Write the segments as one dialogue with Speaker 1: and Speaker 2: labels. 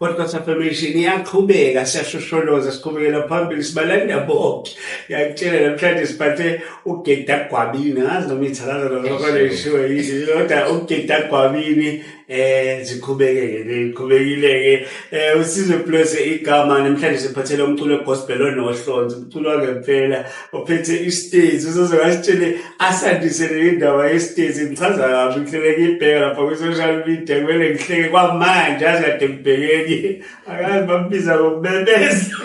Speaker 1: Podcast Affirmation iyaqhubeka, siyashosholoza, siqhubekela phambili, sibalanda bonke. Ngiyakutshela, namhlanje siphathe uGeda Gwabini. Angazi noma ithakazelo lokho yini, kodwa uGeda Gwabini, ziqhubeke-ke, liqhubekile-ke. USizwe Plus igama. Namhlanje siphathele umculo wegospel onohlonze, umculo wangempela ophethe istage. Uzoze ngasitshele, asandisele indaba yestage. Ngichaza kabi, ngihlele ngiyibheka lapha kwi-social media, kumele ngihleke kwamanje, azi kade ngibhekeki, akazi bambiza ngokumemeza.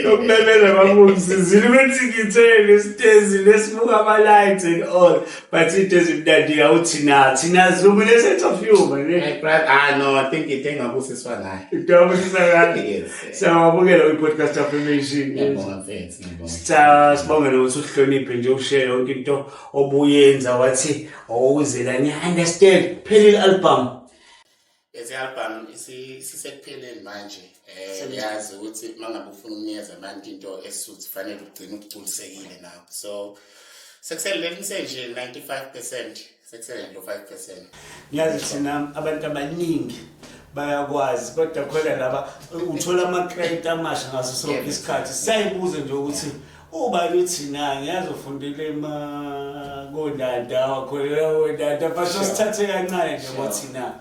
Speaker 1: Lokumemeza kwakumsizile ukuthi ngithele isitezi lesibuka ama-lights and all, but into ezimnandi awuthi thina Zulu le-sense of humor ne.
Speaker 2: My brother, ah no, I think into engabusiswa ngayo.
Speaker 1: Into abusisa ngayo.
Speaker 2: Yes.
Speaker 1: Siyawabukela kwi-Podcast Affirmation.
Speaker 2: Ngiyabonga mfethu, ngiyabonga.
Speaker 1: Sibonge nokuthi uhloniphe nje, ushiye yonke into obuyenza, wathi owuzela. Ngiya-understand, phelile i-album.
Speaker 2: Lezi album isisekupheleni manje. Uyazi ukuthi mangabe ufuna ukunikeza abantu into esuthi, fanele ugcine ugculisekile nawe. So sekusele, let me say nje 95%, sekusele nje 5%.
Speaker 1: Ngiyazi thina abantu abaningi bayakwazi, kodwa khona laba uthola ama-credit amasha ngaso sonke isikhathi. Siyayibuza nje ukuthi ubani uthina. Ngiyazi ufundile kondanda, wakholela kondanda, but sithathe kancane nje ngothina.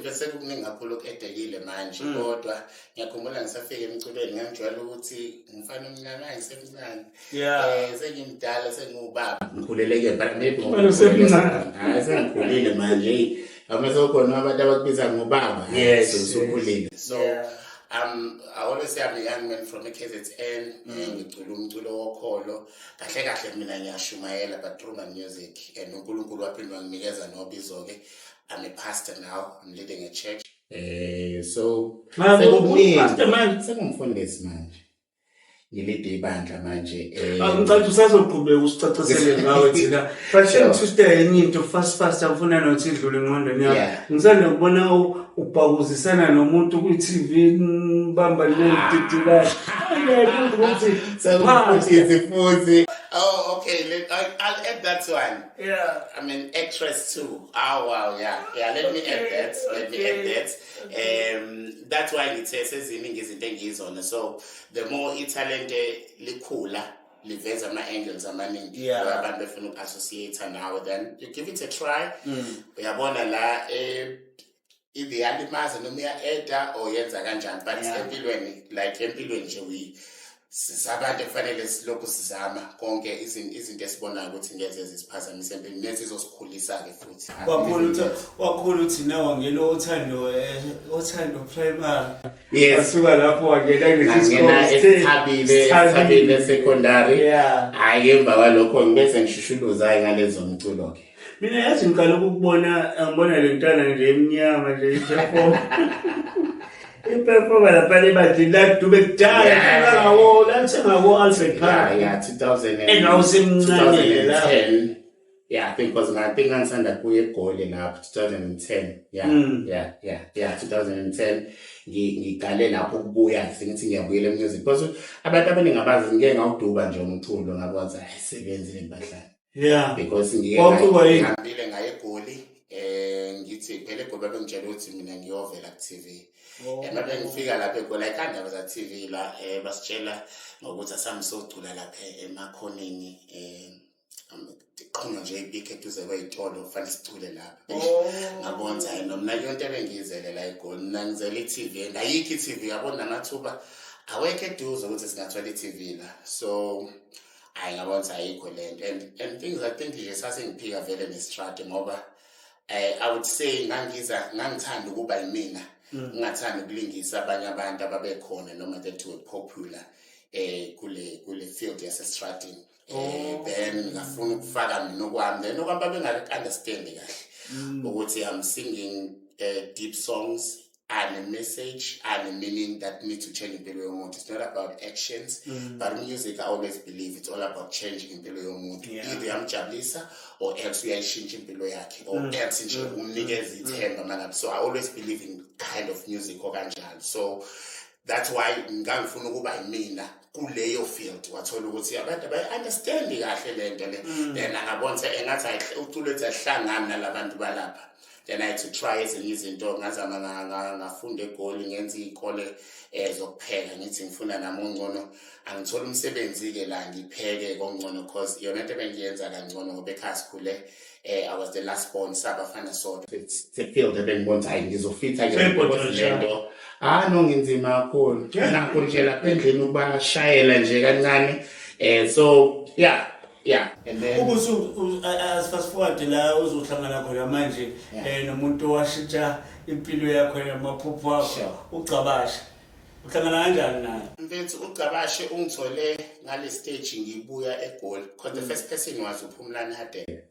Speaker 2: Bese kukuningi kakhulu okudekile manje, kodwa ngiyakhumbula ngisafika emculweni ngangijwayele ukuthi ngifana omncane, hayi ngisemncane. Sengimdala, sengiwubaba. Ngikhuleleke but maybe
Speaker 1: Wena usemncane.
Speaker 2: Hayi, sengikhulile manje. Hey, ama sekukhona abantu abakubiza ngobaba. Usukhulile. So I always say I'm a young man from KZN. Ngicula umculo wokholo. Kahle kahle mina ngiyashumayela, but through my music, and uNkulunkulu waphinde wanginikeza nobizo ke. I'm a pastor now. I'm leading a church. So
Speaker 1: Ah,
Speaker 2: sekukuningi.
Speaker 1: Pastor manje?
Speaker 2: Sengumfundisi manje. Ngilide ibandla manje.
Speaker 1: Ngicela usazoqhubeka usicacisele ngawe thina. But sengithuste enye into fast fast, angifuna nokuthi idlule engqondweni yami. Ngisanda kubona ubhakuzisana nomuntu kwi-TV, bamba leli. Ukuthi
Speaker 2: Sengumfundisi futhi. Oh, okay. I'll add that one. I'm an actress too. Oh wow, yeah. Let me add that. Let me add that. That's why ngithe seziningi izinto engiyizona. So the more italente likhula, liveza ama-angles amaningi. Abantu befuna uku-associate nawe, then you give it a try. Uyabona la, either iyalimaza noma iya-adda or yenza kanjani, but empilweni, like empilweni nje, we sabantu ekufanele silokhu sizama konke izinto esibonayo ukuthi ngeze zisiphazamise empilweni nezizosikhulisa-ke futhi.
Speaker 1: Wakhula uthi na wangena oThando Primary.
Speaker 2: Yes.
Speaker 1: Wasuka lapho wangena kulesi
Speaker 2: Ngangena
Speaker 1: sikole.
Speaker 2: eSithabile Secondary. Hhayi, emva kwalokho ngibe sengishushuluza-ke ngalezo mculo-ke.
Speaker 1: Mina yazi ngiqala ukukubona, ngibona le ntwana nje emnyama nje iperform. Iperforma lapha ebandleni ladube kudala. Ngawo lathenga Alfred Park.
Speaker 2: Yeah, 2000
Speaker 1: And wawusemncane la.
Speaker 2: 2010. Yeah, I think was I think ngangisanda kuya eGoli lapho 2010. Yeah, yeah, 2010. Ngiqale lapho ukubuya, sengithi ngiyabuyela music because abantu abaningi abazi ngike ngawuduba nje umculo, ngabona ukuthi ayisebenzi le mpahla. Because ngike
Speaker 1: Wawucuba yini?
Speaker 2: Ngihambile ngaye eGoli, ngithi phela eGoli babengitshela ukuthi mina ngiyovela ku TV. Uma bengifika lapha eGoli, ayikhandaba za TV la, basitshela ngokuthi asambe socula lapha emakhoneni, qhunywa nje ipiki eduze kwey'tolo, kufanele sicule lapha. Ngabona ukuthi hayi no, mina yonke ebengiyizele la eGoli, mina ngizele i-TV and ayikho i-TV, yabona, namathuba awekho eduze ukuthi singathola i-TV la. So hayi, ngabona ukuthi ayikho le nto and things, I think nje sasengiphika vele nestrati ngoba I would say ngangiza ngangithanda ukuba yimina, ngingathanda ukulingisa abanye abantu ababekhona noma that were popular kule field yasestratini. Then ngafuna ukufaka mina okwami, then okwami babengaka-understand kahle ukuthi I'm singing deep songs and a message and a meaning that need to change impilo yomuntu. It's not about actions, but music, I always believe it's all about changing impilo yomuntu. Either uyamjabulisa or else uyayishintsha impilo yakhe or else nje umnikeza ithemba mangabe. So I always believe in kind of music okanjalo. So that's why ngangifuna ukuba yimina kuleyo field. Wathola ukuthi abantu abayi-understandi kahle le nto le. Then angabona ukuthi engathi uculo ethi ahlangani nalabantu balapha. Then I had to try ezinye izinto, ngazama ngafunda eGoli, ngenza iy'kole zokupheka, ngithi ngifuna nami ongcono, angithole umsebenzi-ke la ngipheke kongcono, cause yona into ebengiyenza kangcono ngoba ekhaya sikhule I was the last born, sabafana sodwa. It's a field ebengibona ukuthi hayi, ngizofitha ke because lento, ah no, nginzima kakhulu nakho nje lapha endlini ukubashayela nje kancane, so yeah, and then
Speaker 1: Ukuthi as fast forward la uzohlangana khona manje nomuntu owashintsha impilo yakho namaphupho akho, uGcabashe, uhlangana kanjani naye?
Speaker 2: Mfethu, uGcabashe ungithole ngale stage ngibuya eGoli, because the first person was uPhumlani Hadebe.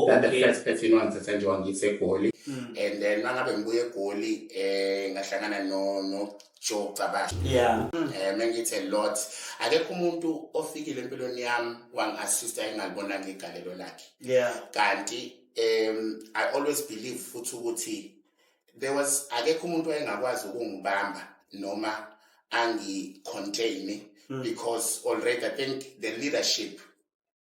Speaker 2: That the first person wangithatha nje wangiyisa eGoli, and then mangabe ngibuya eGoli ngahlangana no Joe Gcabashe. Mengithi a lot, akekho umuntu ofikile empilweni yami wangi-assista engalibonanga igalelo lakhe. Kanti I always believe futhi ukuthi there was akekho umuntu wayengakwazi ukungibamba noma angi-contain, because already I think the leadership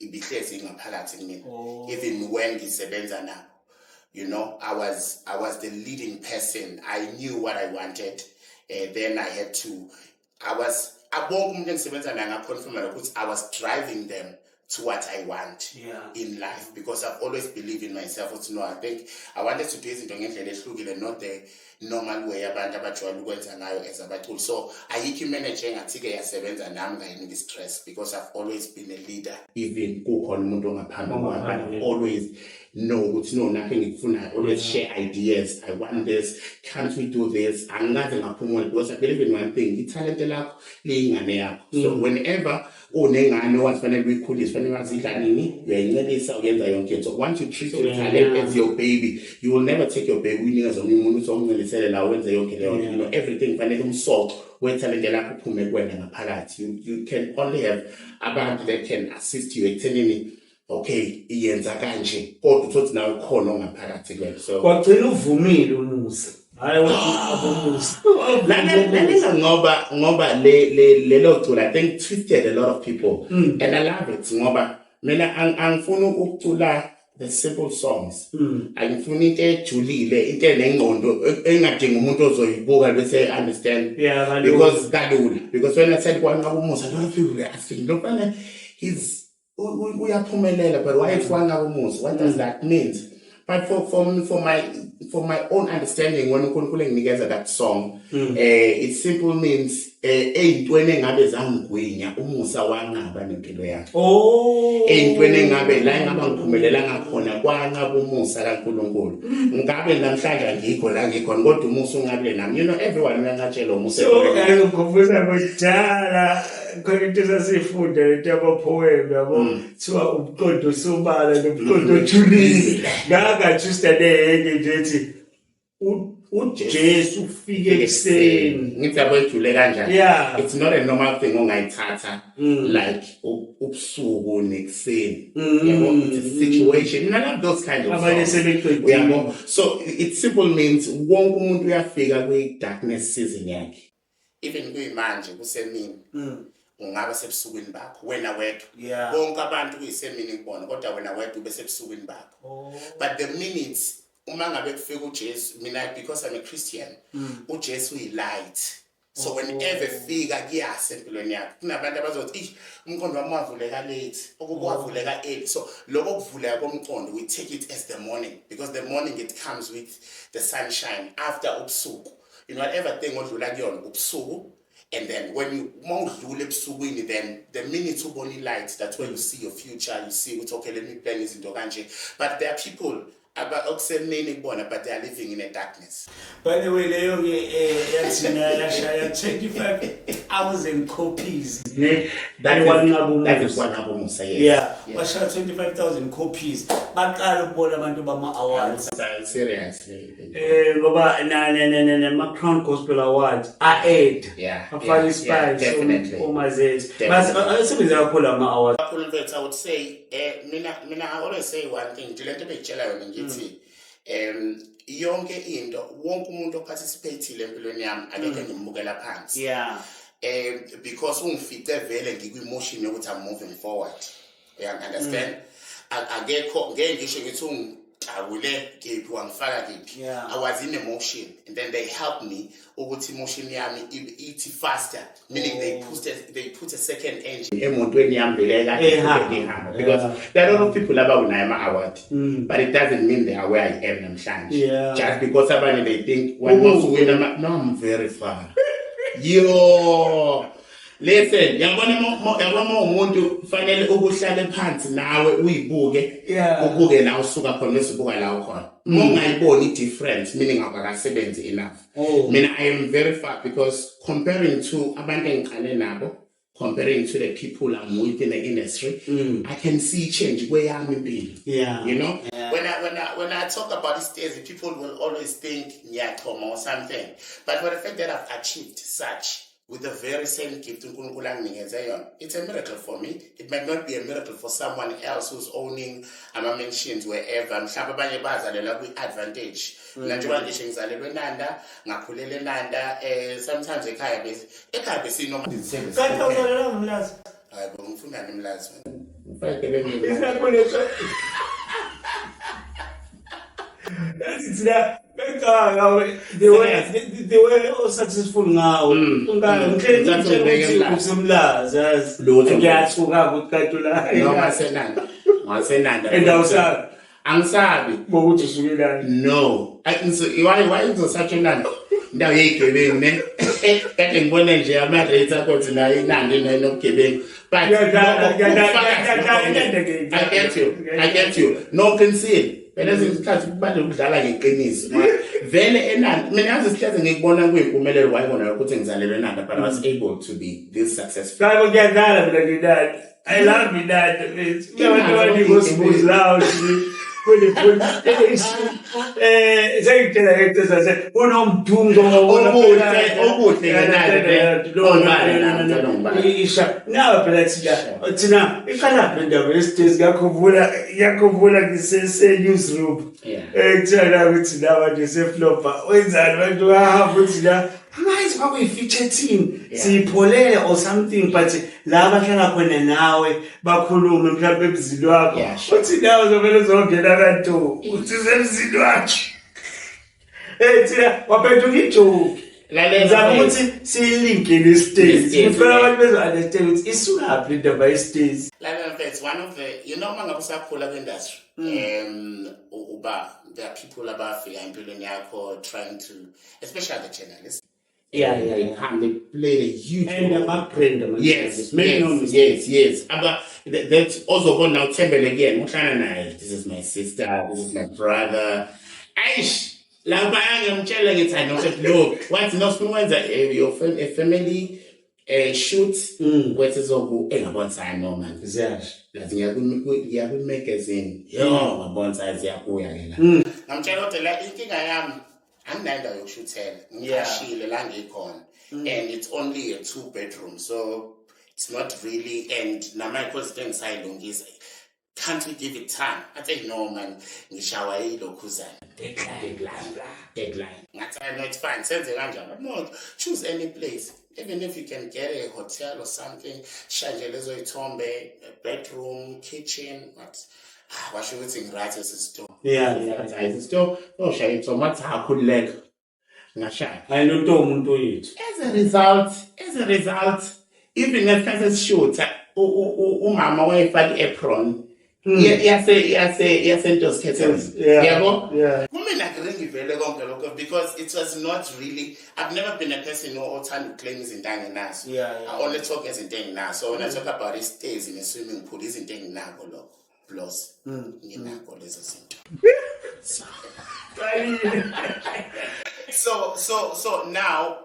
Speaker 2: ibihlezi ngaphakathi kumina. Even when ngisebenza nabo, I was the leading person. I knew what I wanted. Then I had to I was abonke umuntu engisebenza naye ngaconfirma lokho ukuthi I was driving them to what I want in life, because I've always believed in myself ukuthi no, I think I wanted to do izinto ngendlela ehlukile, not the normal way abantu abajwayele ukwenza ngayo as abaculi. So ayikho imanager engathi-ke yasebenza nami ngayinika i-stress, because I've always been a leader, even kukhona umuntu ongaphambi kwami, but
Speaker 1: Ongaphambi.
Speaker 2: Always know ukuthi no, nakho engikufunayo, always share ideas. I want this, can't we do this? Angikaze ngaphumula, because I believe in one thing: ithalente lakho liyingane yakho. So whenever unengane owazi fanele uyikhulise, fanele wazi idla nini, uyayincelisa, uyenza yonke into. Once you treat your talent as your baby, you will never take your baby uyinikeze omunye umuntu uthi awuncelisele la, wenze yonke leyo nto. Everything fanele umsoco wethalente lakho uphume kuwena ngaphakathi. You can only have abantu that can assist you ekuthenini, okay, iyenza kanje, kodwa uthothi nawe khona ongaphakathi kuwena, so
Speaker 1: Kwagcina uvumile umusa, hayi wathi abomusa.
Speaker 2: Lalela, ngoba le lelo culo, I think, twisted a lot of people, and I love it, ngoba mina angifuni ukucula the simple songs. Angifuni into ejulile, into enengqondo engadingi umuntu ozoyibuka bese understand.
Speaker 1: Yeah, kalula.
Speaker 2: Because kalula, because when I said kwanqaba umusa, a lot of people were asking, lo mfana he's uyaphumelela, but why it's kwanqaba umusa, what does that mean? But for my own understanding, when uNkulunkulu enginikeza that song, it simple means eyintweni engabe zangigwinya, umusa wanqaba nempilo yami. Eyintweni engabe la engaba ngiphumelela ngakhona, kwanqaba umusa kaNkulunkulu. Ngabe namhlanje angikho la ngikhona, kodwa umusa unqabile nami. Everyone uyanqatshelwa umusa.
Speaker 1: So ngikhumbuza kudala khona into esasiyifunda, lento yama-poem, yabo, kuthiwa umqondo osobala nomqondo ojulile. Nganga-twista leyenye nje ethi uJesu ufike ekuseni.
Speaker 2: Ngithi yabo, ejule kanjani. It's not a normal thing ongayithatha like ubusuku nekuseni, yabo. It's a situation and I love those kind of
Speaker 1: Abanye
Speaker 2: songs.
Speaker 1: Sebeqedile.
Speaker 2: Uyabo, so it simple means wonke umuntu uyafika kwi-darkness season yakhe, even kuyimanje kusemini, ungaba sebusukwini bakho wena wedwa. Bonke abantu kuyisemini kubona, kodwa wena wedwa ube sebusukwini bakho. But the minute uma ngabe kufika uJesu, mina because I'm a Christian, uJesu uyi-light, so whenever efika kuyasa empilweni yakho. Kunabantu abazothi, "Ish, umqondo wami wavuleka late," okuba wavuleka early. So lokho kuvuleka komqondo, we take it as the morning, because the morning, it comes with the sunshine after ubusuku. In whatever thing odlula kuyona ubusuku, and then when you uma udlula ebusukwini, then the minute ubona i-light, that's where you see your future. You see ukuthi, okay, let me plan izinto kanje. But there are people okusemini kubona, but they are living in a darkness.
Speaker 1: By the way, leyo-ke yathina yashaya 25,000 copies ne.
Speaker 2: That
Speaker 1: That
Speaker 2: is kwanqaba umusa, yes.
Speaker 1: Bashaya 25,000 copies, baqala ukubona abantu bama-awards.
Speaker 2: Seriously.
Speaker 1: Ngoba na na na na na Crown Gospel Awards a-add afaka ispine omazethu.
Speaker 2: Definitely.
Speaker 1: Asebenze kakhulu ama-awards.
Speaker 2: Kakhulu, mfethu. I would say mina I always say one thing, nje lento ebengitshela yona, ngithi yonke into, wonke umuntu oparticipate empilweni yami, akekho engimbukela phansi, because ungifice vele ngikwi-motion yokuthi I'm moving forward, you understand? Akekho ngeke ngisho ngithi Ngidabule kephi, wangifaka kephi? I was in emotion and then they helped me ukuthi emotion yami ithi faster, meaning they put a second engine emotweni yami vele kade
Speaker 1: Ehamba.
Speaker 2: ihamba, because there are a lot of people abawinayo ama-award, but it doesn't mean they are where I am namhlanje. Just because abanye, they think when masuwina no, I'm very far. Yo, listen, yabona yabona umuntu fanele ukuhlale phansi nawe uyibuke, ubuke la usuka khona bese ubuka la ukhona. Uma ungayiboni i-difference, meaning awukakasebenzi enough. Mina, I am very far because comparing to abantu engiqale nabo, comparing to the people I'm with in the industry, I can see change kweyami impilo. When I talk about these days, people will always think ngiyachoma or something, but for the fact that I've achieved such with the very same gift uNkulunkulu anginikeze yona, it's a miracle for me. It might not be a miracle for someone else who's owning ama-mansions wherever. Mhlawumbe abanye bazalelwa kwi-advantage. Mina njengoba ngisho, ngizalelwe eNanda, ngakhulela eNanda. Sometimes ekhaya besinoma.
Speaker 1: Kanti awuzalelwanga uMlazi?
Speaker 2: Hayi bo, ngifunda neMlazi.
Speaker 1: Isakuleso. Yazi thina bengicabanga the way o-successful ngawo. Ngihleli
Speaker 2: Ngithatha
Speaker 1: ngitshela
Speaker 2: ungibeke
Speaker 1: ukuthi
Speaker 2: eMlazi.
Speaker 1: useMlazi, yazi.
Speaker 2: Lutho.
Speaker 1: Ngiyathuka ukuthi kanti ula.
Speaker 2: No, ngaseNanda. Ngasenanda.
Speaker 1: And awusabi?
Speaker 2: Angisabi.
Speaker 1: Ngokuthi usuke lana.
Speaker 2: No. Why ngizosatshwa eNanda? Indawo yeyigebengu ne. Kade ngibone nje ama-rates akho nayo iNanda inobugebengu. But
Speaker 1: Ngiyadlala,
Speaker 2: lokho
Speaker 1: ngiyadlala,
Speaker 2: ubufakazi
Speaker 1: ngiyadlala,
Speaker 2: lokho.
Speaker 1: ngiyadlala.
Speaker 2: I get you. I get you. No, qinisile. Phela ezinye izikhathi kubalulekile ukudlala ngeqiniso. Vele eNanda, mina yazi sihleze ngikubona kuyimpumelelo wayibona lokho ukuthi ngizalelwe eNanda, but I was able to be this successful.
Speaker 1: Yabo, ngiyadlala mina nginandi. I love Inanda, mfethu. Kunabantu abaningi osibuzi lawo kune police station. Sengitshela ngento zase unomdungo.
Speaker 2: Okuhle ngenandi, ongibala la, ngicela ungibale.
Speaker 1: Isha. Nawe phela thina iqala indaba yesitezi, ngiyakhumbula ngisese newsroom. Kuthiwa la ukuthi la manje seflopa. Wenzani manje, wahamba uthi la angazi kwakuyi-feature team siyipholele or something, but la abahlala khona nawe bakhulume mhlawumbe emzini wakho. Uthi nawe uzovele uzongena kanto uthi usemzini wakhe. Thina waphenduka i-joke.
Speaker 2: Lalela,
Speaker 1: Ngizama
Speaker 2: mfethu.
Speaker 1: ukuthi siyilinke nestage,
Speaker 2: Nestage,
Speaker 1: ukuthi khona
Speaker 2: yeah.
Speaker 1: abantu bezo-understand ukuthi isukaphi le ndaba yestage.
Speaker 2: Lalela mfethu, one of the uma ngabe usakhula kwi-industry, uba there are people abafika empilweni yakho trying to, especially the journalists. They come, they play a huge
Speaker 1: And
Speaker 2: role.
Speaker 1: ama-brand.
Speaker 2: Yes,
Speaker 1: Make no
Speaker 2: yes,
Speaker 1: mistake.
Speaker 2: yes. Aba that ozobona uthembele kuyena, uhlala naye. This is my sister, this is my brother. Aish, lapha ngiyamtshela ngithi I know that, look, wathi no, sifuna ukwenza your a family shoot kwethi zoku engabona hayi no man.
Speaker 1: Ziyasho.
Speaker 2: Lathi ngiya kwi-magazine. Yo, ngabona hayi ziyabuya ke la. Ngamtshela kodwa la inkinga yami, anginayo indawo yokushuthela. Ngiqashile la ngikhona. And it's only a two bedroom, so it's not really, and nama izinto engisayilungisa. Can't we give it time? I say no man, ngishawa yilokhuzana. Deadline, deadline. Ngathi, "Ah, no, it's fine. Senze kanjani?" No, choose any place. Even if you can get a hotel or something, shanje lezo ithombe, bedroom, kitchen, what? Ah, washo ukuthi ngi-right esisitolo.
Speaker 1: Yeah.
Speaker 2: Isitolo, oshaya ithombe, wathi akhululeka. Ngashaya.
Speaker 1: Hayi, lo umuntu yethu.
Speaker 2: As a result, even ngesikhathi esishutha, umama wayefaka i-apron yase Ntozi. Yabo?
Speaker 1: Yeah.
Speaker 2: Kumina kuringi vele konke lokho because it was not really, I've never been a person who othanda uku-claim izinto angenazo. I only talk izinto enginazo. So when I talk about i-stairs in a swimming pool, izinto enginako lokho. Plus, nginako lezo zinto. So now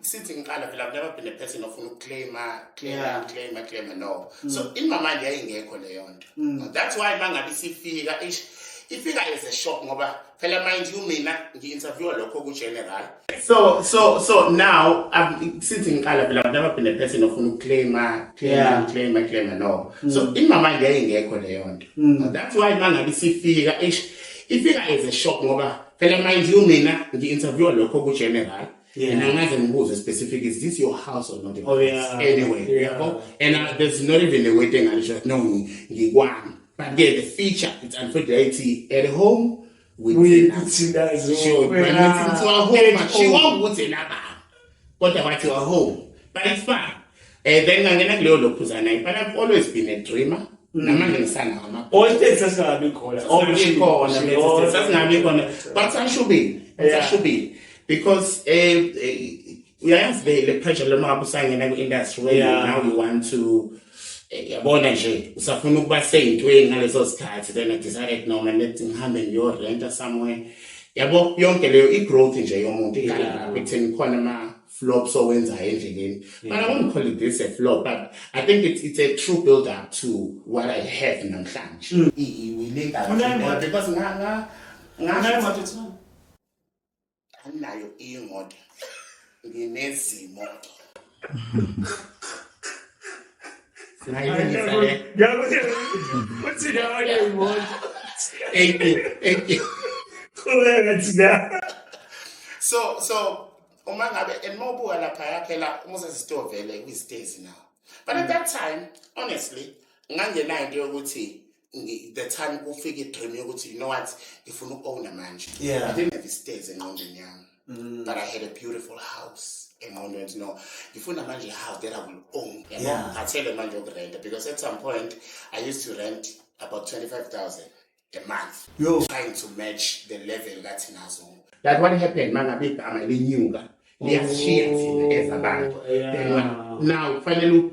Speaker 2: since ngiqala vele, I've never been a person ofuna ukuclaima, claim, claim, claim, no. So in my mind yayingekho leyo nto. That's why mangabe isifika ish ifika as a shock, ngoba phela mind you, mina ngi-interviewa lokho ku-general. So now since ngiqala vele, I've never been a person ofuna ukuclaima, claim, claim, claim, no. So in my mind yayingekho leyo nto. That's why mangabe isifika ish ifika as a shock, ngoba phela mind you, mina ngi-interviewa lokho ku-general. And angaze ngibuze specific, is this your house or not your
Speaker 1: Oh,
Speaker 2: house?
Speaker 1: yeah.
Speaker 2: Anyway, yabo? And there's not even a way enganisho no ngikwami. But yeah, the feature, it's unfortunately at home. with
Speaker 1: With
Speaker 2: Sure, kuthiwa home ashiwonga ukuthi yena baba, kodwa kwathiwa home, but it's fine. Then ngangena kuleyo lokhuzana, but I've always been a dreamer. Namanje ngisanawo ama
Speaker 1: All sasingabi khona.
Speaker 2: Khona sasingabi khona, but sashubile, sashubile, because uyayazi le pressure loma ngabe usangena ku-industry where now you want to yabona nje usafuna ukuba seyintweni ngaleso sikhathi. Then I decided, no man, let ngihambe ngiyorenta somewhere, yabo. Yonke leyo i-growth nje yomuntu iqala lapho ekutheni khona ama-flops owenzayo endleleni, but I won't call it this a flop, but I think it's a true build up to what I have namhlanje. I-legal
Speaker 1: Unayo imoto?
Speaker 2: because nga
Speaker 1: Unayo imoto thina?
Speaker 2: Anginayo imoto, nginezimoto. Singayilungisa le.
Speaker 1: Uthi nayo imoto.
Speaker 2: Thank you, thank you.
Speaker 1: Qhubeka thina.
Speaker 2: So uma ngabe and mawubuka lapha phela uMoses Store vele kwi-stays now, but at that time, honestly, ngangenayo into yokuthi the time kufika i-dream yokuthi, you know what, ngifuna uku-owna manje. I didn't have i-stairs engqondweni yami, but I had a beautiful house engqondweni ukuthi no, ngifuna manje i-house that I will own, yabo. Ngikhathele manje ukurenta, because at some point I used to rent about 25,000 a month,
Speaker 1: Yo.
Speaker 2: Trying to match the level kaThina Zungu. That what happened mangabe igama linyuka, liyashiya thina as abantu. Then now kufanele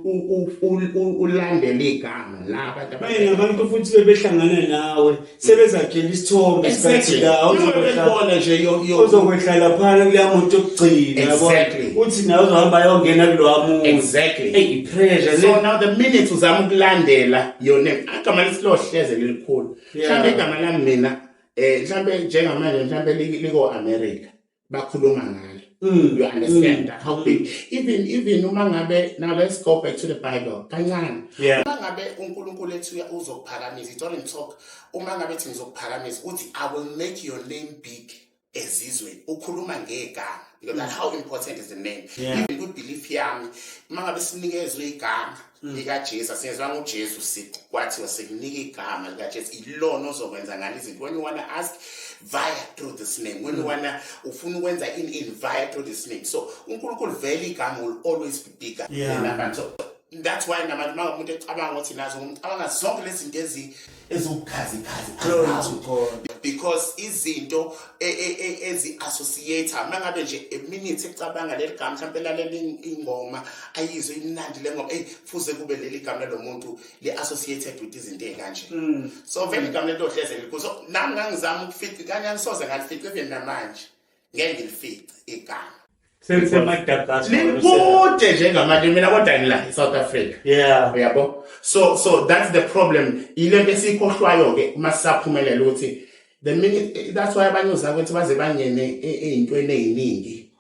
Speaker 2: ulandele igama la abantu.
Speaker 1: Manje nabantu futhi bebehlangana nawe sebezakhela isithombe.
Speaker 2: Exactly.
Speaker 1: La
Speaker 2: Ubona nje yo
Speaker 1: uzokwehla laphana kuleya moto yokugcina, yabo. Uthi nawe uzohamba ayongena kulowa muzi. Eyi, i-pressure
Speaker 2: So
Speaker 1: le.
Speaker 2: Now the minute uzama ukulandela your name, agama lisilohleze lelikhulu. Mhlambe igama lami mina, mhlambe njengamanje, mhlambe liko America bakhuluma ngalo. You understand how big? Even uma ngabe, now let's go back to the Bible kancane. Uma ngabe uNkulunkulu ethi uzokuphakamisa, he doesn't talk, uma ngabe ethi ngizokuphakamisa, uthi, "I will make your name big ezizweni." Ukhuluma ngegama because that's how important is the name. Even kwi-belief yami, uma ngabe sinikezwe igama likaJesu, asinikezwanga uJesu siqu, kwathiwa sikunika igama likaJesu, ilona ozokwenza ngalo izinto. When you wanna ask, via through this name. When you wanna ufuna ukwenza in via through this name. So uNkulunkulu vele igama will always be bigger than abantu. So that's why namanje uma umuntu ecabanga ukuthi nazo, ngicabanga zonke lezi zinto eziwubukhazikhazi
Speaker 1: Glory to
Speaker 2: around.
Speaker 1: God.
Speaker 2: Because izinto ezi-associate, uma ngabe nje a minute ecabanga leli gama, mhlawumbe lalela ingoma ayizwe imnandi le ngoma, eyi, fuze kube leli gama lalo muntu li-associated with izinto ey'kanje. So vele igama lento hleze likhulu. So nami ngangizama ukufica kanye, angisoze ngalifica, even namanje ngeke ngilifice igama.
Speaker 1: SeliseMadagascar.
Speaker 2: Likude njengamanje mina, kodwa ngila e-South Africa. Uyabo, so that's the problem, ile nto esiyikhohlwayo ke uma sisaphumelela ukuthi the minute, that's why abanye uzakwethu baze bangene ey'ntweni ey'ningi,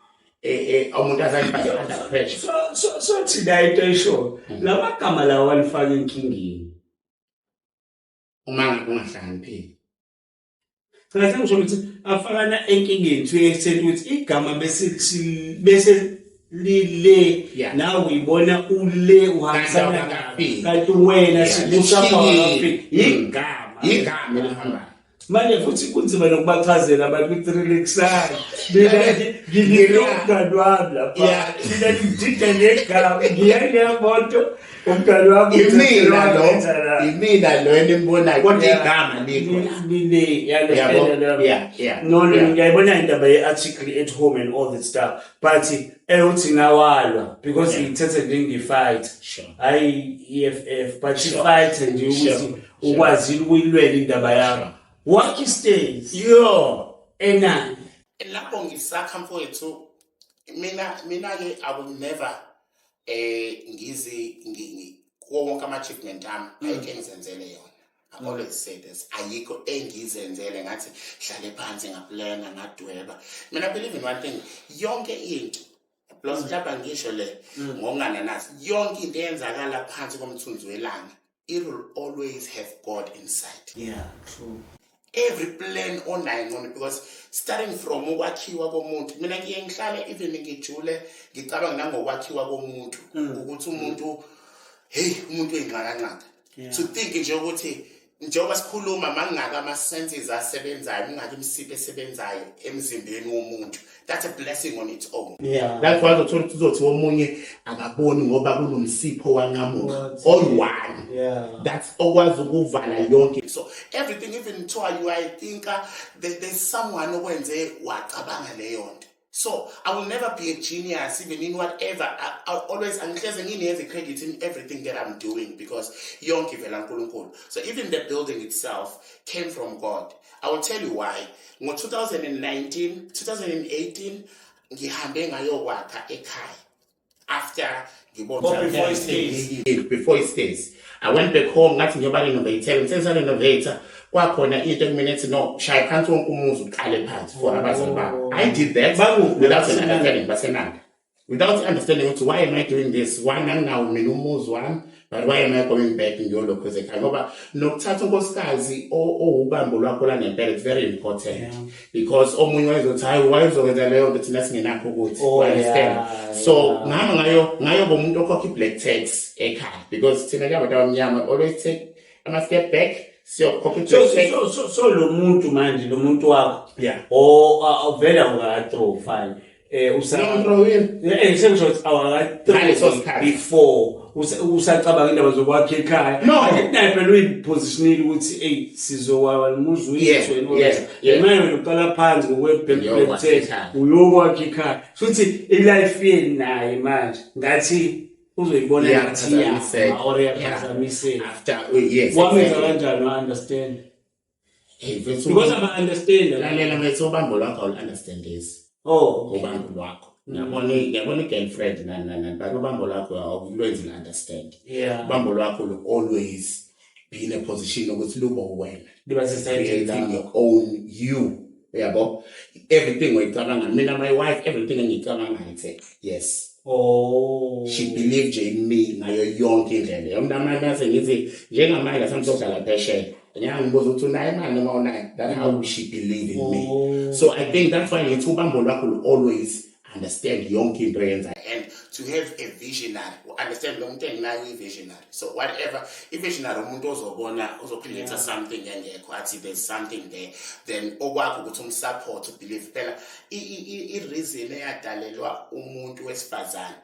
Speaker 2: umuntu azayifake under pressure.
Speaker 1: So thina into esho lamagama lawa walifaka enkingeni.
Speaker 2: Uma ngabe ungahlakaniphile.
Speaker 1: Cha, sengisho ukuthi afakana enkingeni to extent ukuthi igama bese lile nawe uyibona ule uhambisana
Speaker 2: Kanti awukafiki.
Speaker 1: Kanti wena
Speaker 2: Lishiyile.
Speaker 1: Igama.
Speaker 2: Igama elihambayo.
Speaker 1: Manje futhi kunzima nokubachazela abantu ukuthi relaxani, mina nginomngani wami lapha. Mina ngidida ngegama, ngiya moto, umngani wami
Speaker 2: Imina lo
Speaker 1: wenza la.
Speaker 2: Imina lo enimbonayo, kodwa igama likho la.
Speaker 1: Lile,
Speaker 2: Yabo?
Speaker 1: understand?
Speaker 2: Yeah.
Speaker 1: No, ngiyayibona indaba ye-article at home and all that stuff, but uthi ngawalwa because ngiyithethe njenge-fight, hayi i-EFF, but i-fight nje ukuthi ukwazile ukuyilwela indaba yakho. Wakhi stays
Speaker 2: Yo.
Speaker 1: Enani.
Speaker 2: Lapho ngisakha, mfowethu, mina ke I will never ngizi kuwo wonke ama-achievement ami, ayikho engizenzele yona. I always say this, ayikho engizenzele ngathi hlale phansi ngaplana ngadweba. Mina I believe in one thing, yonke into plus mhlawumbe angisho le ngokungananazi, yonke into eyenzakala phansi komthunzi welanga, it will always have God inside.
Speaker 1: Yeah, true.
Speaker 2: Every plan onayo ngcono, because starting from ukwakhiwa komuntu, mina ngiye ngihlale even ngijule ngicabanga nangokwakhiwa komuntu ukuthi umuntu, hey, umuntu uyinxakanxaka. To think nje ukuthi Njengoba sikhuluma, mangaka ama-senses asebenzayo, mingaka imisipha esebenzayo emzimbeni womuntu, that's a blessing on its own. That's why uzothola ukuthi uzothi omunye akaboni ngoba kunomsipho wanqamuka oyi-one. That's okwazi ukuvala yonke. So everything, even kuthiwa you are a thinker, there's someone okwenze wacabanga leyo nto. So I will never be a genius, even in whatever. I always, angihleze nginikeze credit in everything that I'm doing, because yonke ivela uNkulunkulu. So even the building itself came from God. I will tell you why. Ngo-2019, 2018 ngihambe ngayokwakha ekhaya after ngibona
Speaker 1: Oh, before it stays.
Speaker 2: Before it stays, I went back home, ngathi ngiyoba renovate, ngithe renovate, kwakhona into ekumele ethi no, shaya phansi wonke umuzi, uqale phansi for abazali bami. I did that
Speaker 1: Bakuphi?
Speaker 2: without an understanding, baseNanda, without understanding ukuthi why am I doing this. One, anginawo mina umuzi wami, but why am I going back ngiyolokhuza ekhaya? Ngoba nokuthatha unkosikazi owubambo lwakho langempela, it's very important, because omunye wayezothi, "Hayi, why uzokwenza leyo nto, thina singenakho ukuthi." You understand? So ngihamba ngayo ngayoba umuntu okhokha i-black tax ekhaya, because thina njengabantu abamnyama always take ama-step back, siyokhokha
Speaker 1: So
Speaker 2: i-black tax.
Speaker 1: So lo muntu manje, lo muntu wakho o vele awukaka-throw, fine, usa
Speaker 2: No,
Speaker 1: sengisho ukuthi awaka-throw
Speaker 2: Ngaleso sikhathi.
Speaker 1: Before usacabanga indaba zokwakha ekhaya.
Speaker 2: No.
Speaker 1: Angithi naye phela uyipositionile ukuthi, "Ey, sizokwaba nomuzi wethu."
Speaker 2: Yeah.
Speaker 1: Manje wena uqala phansi ngokwe-black
Speaker 2: Uyokwakha
Speaker 1: tax,
Speaker 2: ekhaya.
Speaker 1: uyokwakha ekhaya. Futhi i-life yenu naye manje ngathi uzoyibona ngathi
Speaker 2: Iyaphazamiseka.
Speaker 1: iyama or iyaphazamiseka.
Speaker 2: After, yes.
Speaker 1: Wamenza
Speaker 2: Exactly.
Speaker 1: kanjani wa-understand?
Speaker 2: Hey, mfethu,
Speaker 1: Because ama-understand.
Speaker 2: Lalela mfethu, ubambo lwakho awulu-understand this.
Speaker 1: Oh, okay.
Speaker 2: Ubambo lwakho, ngiyabona, ngiyabona i-girlfriend nani nani nani, but ubambo lwakho awulwenzi la-understand. Ubambo lwakho will always be in a position ukuthi lube wena
Speaker 1: Liba sesayidini
Speaker 2: creating
Speaker 1: lakho.
Speaker 2: Your own you, uyabo? Everything oyicabanga, mina, my wife, everything engiyicabangayo ithe yes. She believed nje in me ngayo yonke indlela. Yomntu mase ngithi njengamanje asamsodlala phesheya, ngiyangibuza ukuthi unayo imali noma unayo. That how she believe in me. So I think that's why ngithi ubambo lwakho will always understand yonke into oyenzayo, and to have a visionary, understand lo muntu enginayo i-visionary. So whatever, i-visionary umuntu ozobona, ozocreate something engekho, athi there's something there, then okwakho ukuthi umsupport, ubelieve. Phela i-reason eyadalelwa umuntu wesifazane,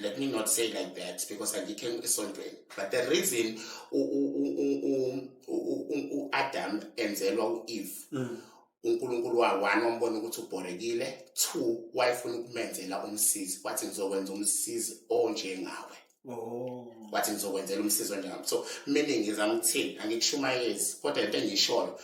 Speaker 2: let me not say like that because angikho esontweni, but the reason u-Adam enzelwa u-Eve, uNkulunkulu wa one, wambona ukuthi ubhorekile, two, wayefuna ukumenzela umsizi, wathi, "Ngizokwenza umsizi onjengawe." Wathi, "Ngizokwenzela umsizi onjengawe." So meaning, ngizama ukuthini? Angikushumayezi, kodwa into engiyishoyo,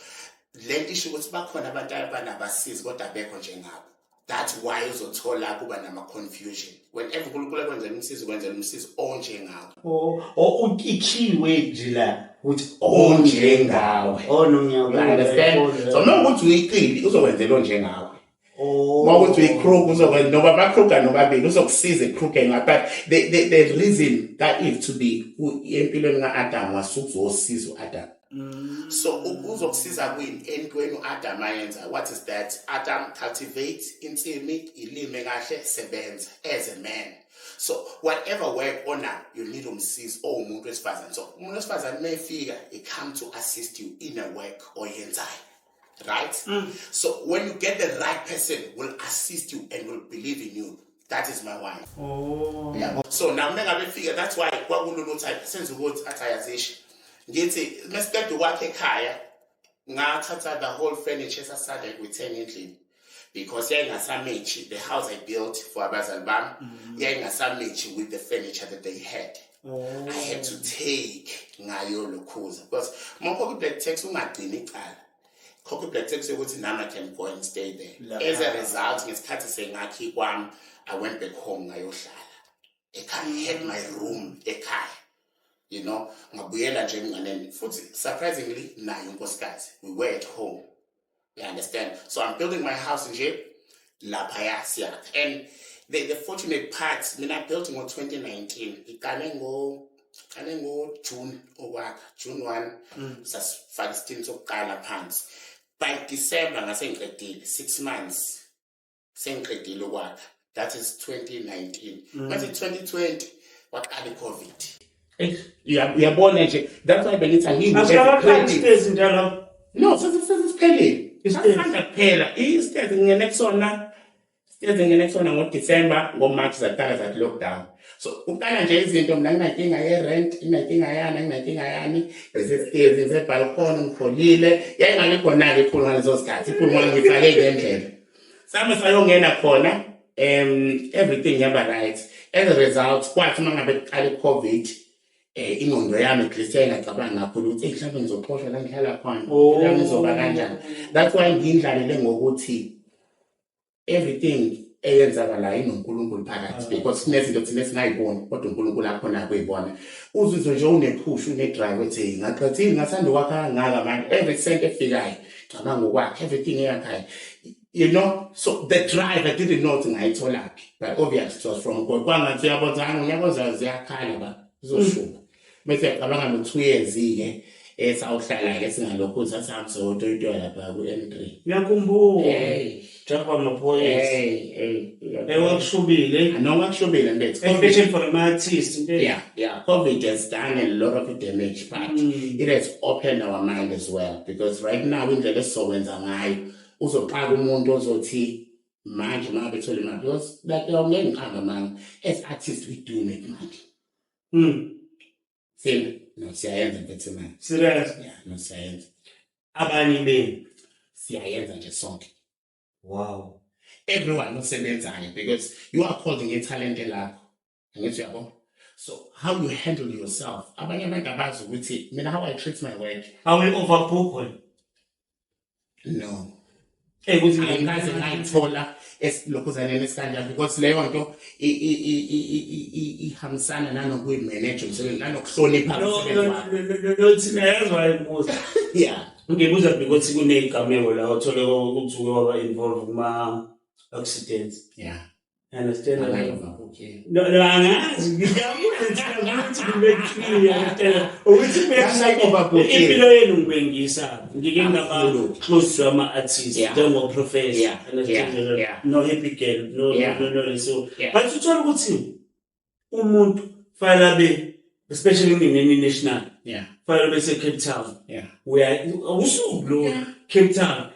Speaker 2: lento isho ukuthi bakhona abantu abanabasizi kodwa abekho njengabo. That's why uzothola kuba nama-confusion whenever uNkulunkulu ekwenzela umsizi, kwenzela umsizi onjengawe.
Speaker 1: Oh, i-key nje la ukuthi
Speaker 2: Onjengawe.
Speaker 1: Oh no,
Speaker 2: You
Speaker 1: ngiyakubona.
Speaker 2: understand? So noma ukuthi uyiqili, uzokwenzela onjengawe. Uma ukuthi uyi-crook, uzokwenza noba ama-crook nobabili, uzokusiza ekucrookeni. But the reason ka-Eve to be empilweni ka-Adam wasukuzosiza u-Adam. So uzokusiza kwini entweni u-Adam ayenza? What is that? Adam cultivate insimi, ilime kahle, sebenza as a man. So whatever work ona, you need umsizi owumuntu wesifazane. So umuntu wesifazane uma efika, he come to assist you in a work oyenzayo, right? So when you get the right person, will assist you and will believe in you. That is my wife. Yabo. So now uma ngabe fika, that's why kwakulula ukuthi hayi, senze ukuthi athi ayazishe. Ngithi mesiqeda ukwakha ekhaya, ngathatha the whole furniture esasanda kuyithenga endlini, because yayingasamatchi the house I built for abazali bami, yayingasamatchi with the furniture that they had. I had to take ngayo lokhuza, because uma ukhokha i-black tax, ungagcini icala, khokha i-black tax yokuthi nami I can go and stay there.
Speaker 1: Lapha.
Speaker 2: As a result, ngesikhathi sengakhi kwami, I went back home, ngayohlala ekhaya. I had my room ekhaya. Ngabuyela nje emnganeni futhi, surprisingly, naye unkosikazi, we were at home, you understand? So I'm building my house nje laphaya, siyakha. And the fortunate part, mina I built ngo-2019, iqale ngo qale ngo-June okwakha, June 1 sasifaka isitini sokuqala phansi. By December ngase ngiqedile, 6 months sengiqedile ukwakha. That is 2019. Manje 2020 waqala i-COVID. Uyabona nje, that's why bengithi angiyinto
Speaker 1: Asikabaqali isitezi njalo.
Speaker 2: No, sesiphelile.
Speaker 1: Isitezi.
Speaker 2: Sasanda kuphela. Isitezi ngingene kusona, isitezi ngingene kusona ngoDisemba, ngoMarch zaqala zathi lockdown. So uqala nje izinto, mina nginankinga ye-rent, nginankinga yani, nginankinga yani, ngisesitezi, ngisebhalkhoni, ngipholile. Yayingabe khona-ke iphulu ngaleso sikhathi, iphulu ngangifake ngendlela. Sami sayongena khona, everything yaba right. As a result, kwathi uma ngabe kuqala i-COVID, ingqondo yami at least yayingacabanga kakhulu ukuthi, "Eyi, mhlawumbe ngizoxoshwa la ngihlala khona." Impilo yami izoba kanjani? That's why ngiyindlalele ngokuthi everything eyenzakalayo inoNkulunkulu phakathi, because kunezinto thina esingayiboni kodwa uNkulunkulu akhona ukuyibona. Uzizwe nje une-push, une-drive ethi ngaqathini ngathanda ukwakha kangaka manje, every cent efikayo cabanga ukwakha everything eyakhayo. So the drive, I didn't know ukuthi ngayitholaphi, but obviously it was from God. Kwangathi uyabona, ngonyaka ozayo ziyakhala ba zizoshuba, bese yacabanga no-2 years-ke esawuhlala-ke singalokhu sasihamba sotoyitoya lapha ku-N3.
Speaker 1: Ngiyakhumbula.
Speaker 2: Hey.
Speaker 1: Jump amaphoyisa.
Speaker 2: Hey, hey.
Speaker 1: Ewakushubile.
Speaker 2: Noma kushubile mfethu.
Speaker 1: Especially for ama-artist. Into
Speaker 2: Yeah. COVID has done a lot of damage, but it has opened our mind as well. Because right now, indlela esizokwenza ngayo, uzoqala umuntu ozothi manje uma bethola imali, because like ngeke ngiqambe amanga, as artists we do make money. Sina, no, siyayenza mfethu imali.
Speaker 1: Serious.
Speaker 2: Yeah, no, siyayenza.
Speaker 1: Abanye benu.
Speaker 2: Siyayenza nje sonke. Everyone osebenzayo, because you are calling ithalente lakho. Angithi uyabo? So how you handle yourself. Abanye abantu abazi ukuthi mina how I treat my work.
Speaker 1: How we overbook wena?
Speaker 2: No.
Speaker 1: Ukuthi
Speaker 2: Angikaze ngayithola esilokhuzaneni esikanjani, because leyo nto ihambisana nanokuyi-manage umsebenzi nanokuhlonipha
Speaker 1: No,
Speaker 2: umsebenzi
Speaker 1: no,
Speaker 2: wakho.
Speaker 1: no, no, no, thina yazi ngibuza. Ngibuza because kuney'gameko la uthole ukuthi uke waba involved kuma-accidents. Understand?
Speaker 2: Angayi-overbooking.
Speaker 1: No, angazi. Ngiyabuza ukuthi kube clear, understand? Ukuthi
Speaker 2: Angayi-overbooking.
Speaker 1: Impilo yenu ngibengisa. Ngike ngaba
Speaker 2: Absolutely.
Speaker 1: close to ama-artists njengo-professor. Understand?
Speaker 2: Yeah.
Speaker 1: No happy girl, no, no, no, so. But uthola ukuthi umuntu fanele abe, especially ngineni national, fanele bese Cape Town. We are usuku lo Cape Town.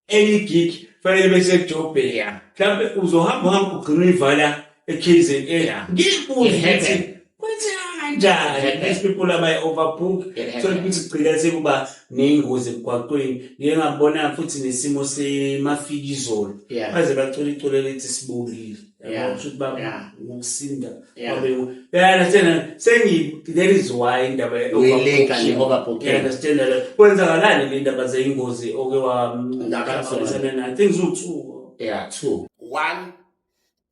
Speaker 1: Any gig fanele bese Joburg. Mhlawumbe uzohamba uhamba ugcina uyivala e-KZN. Ngibuze
Speaker 2: It happen.
Speaker 1: ukuthi kwenzeka kanjani?
Speaker 2: It happen.
Speaker 1: These people abayi-overbook.
Speaker 2: It happen.
Speaker 1: So ukuthi kugcina sekuba ney'ngozi emgwaqweni. Ngike ngabona futhi nesimo semafikizolo. Baze bacula iculo elithi sibongile. Yabo, kusho ukuthi ngokusinda. Yeah, understand? Sengi, that is why indaba ye
Speaker 2: Uyilinka
Speaker 1: overbooking.
Speaker 2: ne-overbooking.
Speaker 1: Yeah, understand that? Kwenzakalani le ndaba zeyingozi oke wa
Speaker 2: Ngabazona.
Speaker 1: nayo? I think ziwu-two.
Speaker 2: Yeah, two. One,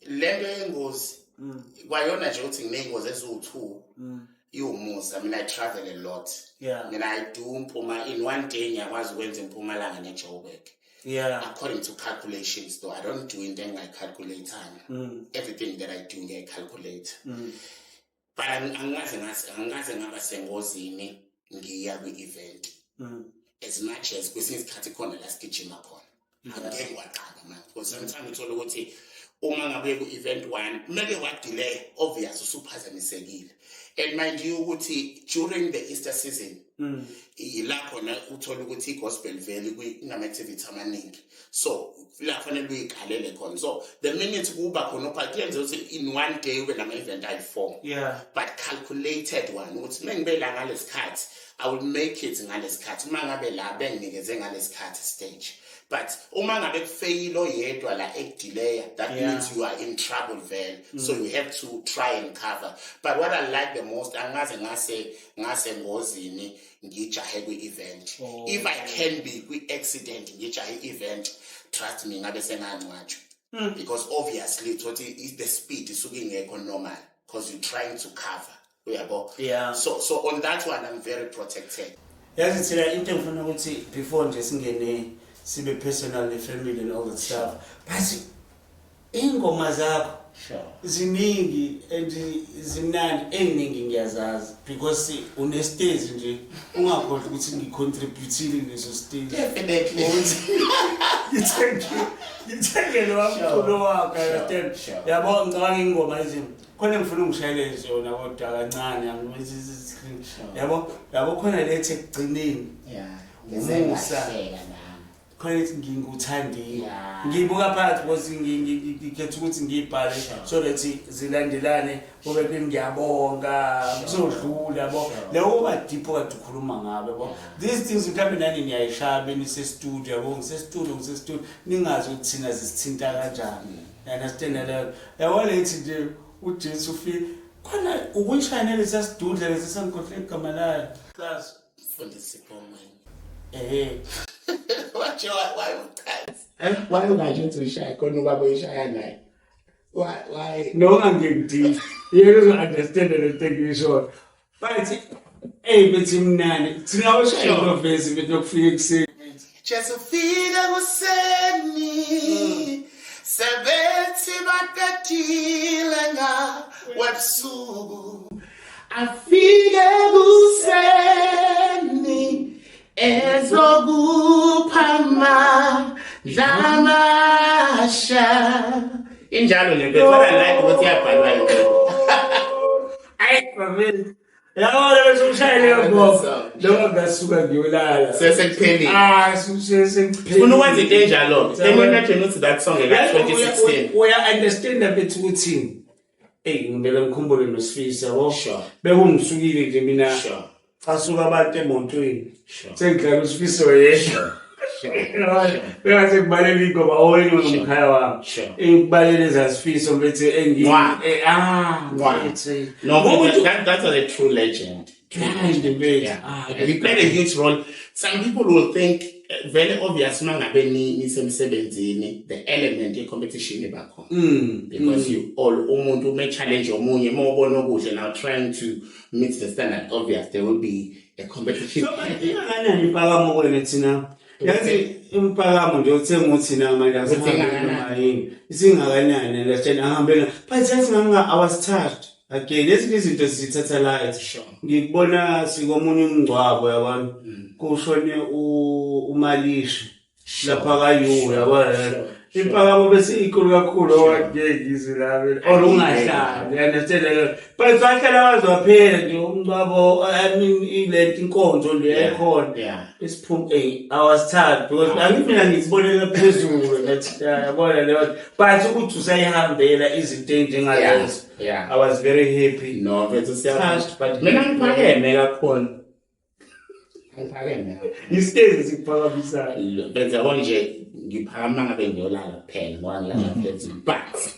Speaker 2: lento yengozi kwayona nje ukuthi nginey'ngozi eziwu-two iwumusa. Mina I travel a lot. Mina I do Mpuma in one day, ngiyakwazi ukwenza iMpumalanga neJoburg. According to calculations though, I don't do into engingayicalculate-anga. Everything that I do ngiyayicalculate. But angikaze ngaba sengozini ngiya kwi-event. As much as kwesinye isikhathi khona la sigijima khona. Angeke ngiwaqamba manje, because sometimes uthola ukuthi uma ngabe ku-event one kumele wa-delay, obvious usuphazamisekile. And mind you ukuthi during the Easter season ila khona uthola ukuthi i-gospel vele inama-activity amaningi, so la fanele uyikalele khona. So the minute kuba khona upha kuyenza ukuthi in one day ube nama-event ayi-four. But calculated one ukuthi uma ngibe la ngalesikhathi, I will make it ngalesikhathi, uma ngabe la benginikeze ngalesikhathi stage. But uma ngabe kufeyile oyedwa la ekudelaya, that means you are in trouble vele, so you have to try and cover. But what I like the most, angaze ngase ngasengozini ngijahe kwi-event. If I can be kwi-accident ngijahe i-event, trust me, ngabe sengangcwatshwa, because obviously thothi the speed isuke ingekho normal because you're trying to cover, uyabo? So on that one I'm very protected.
Speaker 1: Yazi thina into engifuna ukuthi before nje singene sibe personal ne-family and all that stuff, but iy'ngoma zakho ziningi and zimnandi, ey'ningi ngiyazazi because unesitezi nje, ungakhohlwa ukuthi ngicontributile leso stage.
Speaker 2: Definitely.
Speaker 1: Ngithenge lo mculo wakhe, understand? Yabo, ngicabanga ingoma ezinye khona ngifuna ungishayele zona kodwa kancane, yabo, yabo, khona lethi ekugcineni.
Speaker 2: Umusa. Ngizengahleka nami.
Speaker 1: Khona ethi nginguthandile. Ngiyibuka phakathi because ngikhetha ukuthi ngiyibhale so that zilandelane, kube kuthi ngiyabonga kuzodlula, yabo. Leyo kuba deep kade ukhuluma ngabo, yabo. These things mhlawumbe nani niyayishaya benise-studio, yabo, ngise-studio, ngise-studio, ningazi ukuthi thina zisithinta kanjani, understand leyo, yabo, lethi nje uJesu ufike khona ukuyishaya nalesiya sidudla lesi sengikhohlwe igama layo, class.
Speaker 2: Mfundisi Pomweni.
Speaker 1: Eh.
Speaker 2: Wathi why uchaza? Why ungasho ukuthi uyishaya khona ubaba uyishaya naye? Why?
Speaker 1: No, angingidini yena uzo-understand le nto engiyishoyo, but eyi, bethi mnani thina ushaya inovesi bethi lokufika ekuseni.
Speaker 2: Jesu fika kuseni, sebethi baqedile ngawebusuku, afike kuseni ezokupha amandla amasha. Injalo nje mfethu, what I like ukuthi iyabhalwa yinto.
Speaker 1: Ayi bafethu, yabona bese ushaya leyo ngoma noma ngasuka ngiyolala.
Speaker 2: Sesekuphelile.
Speaker 1: Ah, sekuphela.
Speaker 2: Ufuna ukwenza into enjalo. Can you imagine ukuthi that song eka 2016?
Speaker 1: Uya-understanda bethi ukuthi eyi, ngibeke ngikhumbule noSifisa, yabo. Bekungisukile nje mina. Casuka abantu emotweni. Sengidlala uSifiso yedwa. Bengase kubalela ingoma owenye nomkhaya wami. Ekubalela ezaSifiso bethi engi
Speaker 2: Ngwa.
Speaker 1: Ah,
Speaker 2: Ngwa.
Speaker 1: bethi.
Speaker 2: No, but that's a true legend. True
Speaker 1: Kind
Speaker 2: legend.
Speaker 1: mate.
Speaker 2: Yeah.
Speaker 1: Ah,
Speaker 2: He played a huge role. Some people will think very obvious mangabe ni nisemsebenzini, the element ye competition iba khona. Because you all umuntu ume challenge omunye, uma ubona okuhle now trying to meet the standard, obvious there will be a competition.
Speaker 1: So ingakanani impakamo kwena thina? Yazi impakamo nje uthenga uthina manje
Speaker 2: Uthi ingakanani?
Speaker 1: noma yini. Isingakanani, understand, ahambela. But yazi nganga I was touched. Again, ezinye izinto sizithatha light. Ngikubona sikomunye umngcwabo, yabona. Kushone uMalishi lapha kaYu, yabona. Impakamo bese inkulu kakhulu owangeke ngizwe la mina. Or ungahlali, you understand leyo. But wahlala waze waphela nje umngcwabo, I mean ilento inkonzo nje ekhona. Isiphum, I was tired because angithi mina ngizibonela phezulu ngathi yabona leyo, but ukuthi usayihambela izinto ey'njengalezo. I was very happy.
Speaker 2: No, mfethu, siyabonga.
Speaker 1: Touched, but
Speaker 2: Mina ngiphakeme kakhulu. Ngiphakeme kakhulu.
Speaker 1: Isitezi sikuphakamisayo.
Speaker 2: Benza konje ngiphakama ngabe ngiyolala kuphela ngoba ngilala phezulu. But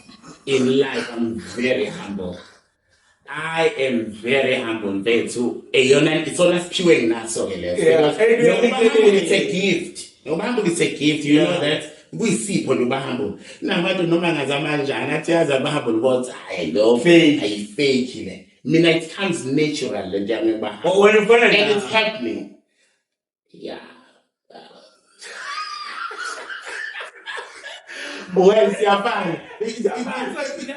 Speaker 2: in life I'm very humble. I am very humble, mfethu. Eyona isona siphiwe nginaso ke leso. Because nokuba humble, it's a gift. Nokuba humble, it's a gift. You know that kuyisipho nje uba humble. Nabantu noma ngazama kanjani athi yazi aba humble kodwa hayi lo
Speaker 1: Fake.
Speaker 2: ayi fake le. Mina it comes natural le nto yami yokuba humble.
Speaker 1: Oh, wena ufana
Speaker 2: And it's
Speaker 1: na
Speaker 2: helped me. Yeah. Well, siyafana.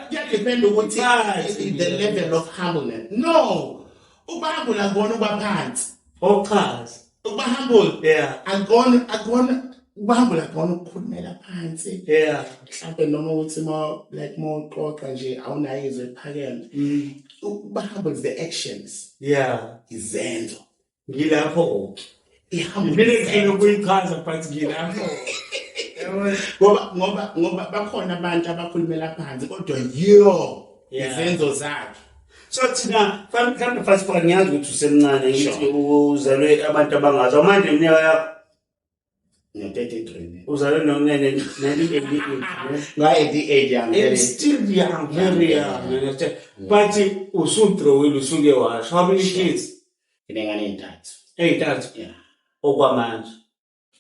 Speaker 2: Kuyadepend ukuthi
Speaker 1: Phansi.
Speaker 2: the level of humbleness. No. Ukuba humble akubona ukuba phansi.
Speaker 1: Ochaza.
Speaker 2: Ukuba humble akubona ukuba humble, akubona ukukhulumela phansi. Mhlawumbe noma ukuthi ma like ma uxoxa nje awunayo izwi eliphakeme. Ukuba humble is the actions, izenzo.
Speaker 1: Ngilapho.
Speaker 2: I-humble
Speaker 1: Mina ngifuna
Speaker 2: izenzo.
Speaker 1: ukuyichaza but ngilapho. Yabona?
Speaker 2: Ngoba bakhona abantu abakhulumela phansi kodwa yo izenzo zakhe.
Speaker 1: So thina mhlawumbe fast forward, ngiyazi ukuthi usemncane, ngithi uzalwe abantu abangazi. Awumanje iminyaka yakho?
Speaker 2: No-33.
Speaker 1: Uzalwe no-1988, ne?
Speaker 2: Nga-88 yami.
Speaker 1: It's still young, very young, understand? But usudrowile, usuke washo. How many kids?
Speaker 2: Nginengane ey'ntathu.
Speaker 1: Ey'ntathu?
Speaker 2: Yeah.
Speaker 1: Okwamanje.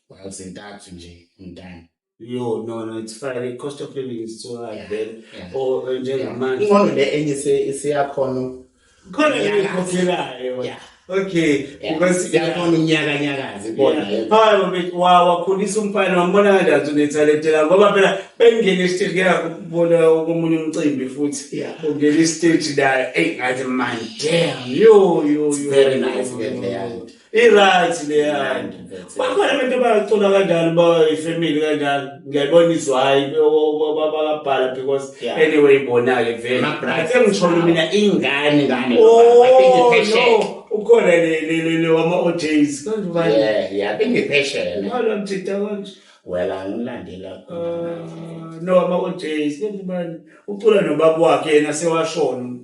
Speaker 2: Well, zintathu nje umntana.
Speaker 1: Yo, no, it's fine. The cost of living is so high then.
Speaker 2: Yeah.
Speaker 1: Or njengamanje.
Speaker 2: Ingcono le enye isiyakhona.
Speaker 1: Khona ekhokhelayo.
Speaker 2: Yeah.
Speaker 1: Okay, because
Speaker 2: Siyakhona unyakanyakazi bona.
Speaker 1: Hayi mfethu, wakhulisa umfana, wambona kanjani unethalente lakho, ngoba phela bengingena estage ngeke kubona komunye umcimbi futhi ungena istage naye, eyi ngathi man, damn, yo yo yo.
Speaker 2: Very nice
Speaker 1: yo,
Speaker 2: ke
Speaker 1: yo.
Speaker 2: leya nto.
Speaker 1: I-right leya nto. Bakhona abantu abacula kanjalo, bayifamily kanjalo. Ngiyayibona izwayi bakabhala because anyway bona-ke vele.
Speaker 2: Ama-brothers.
Speaker 1: Engisholo mina ingane.
Speaker 2: Ingane,
Speaker 1: Oh,
Speaker 2: I think i-passion.
Speaker 1: no. Ukhona le wama-OJs. Kanje ubani?
Speaker 2: Yeah, I think i-passion.
Speaker 1: Ubani wamthinta kanje?
Speaker 2: Well, angilandela.
Speaker 1: Ah, no, ama-OJs. Kanje ubani? Ucula nobaba wakhe yena sewashona.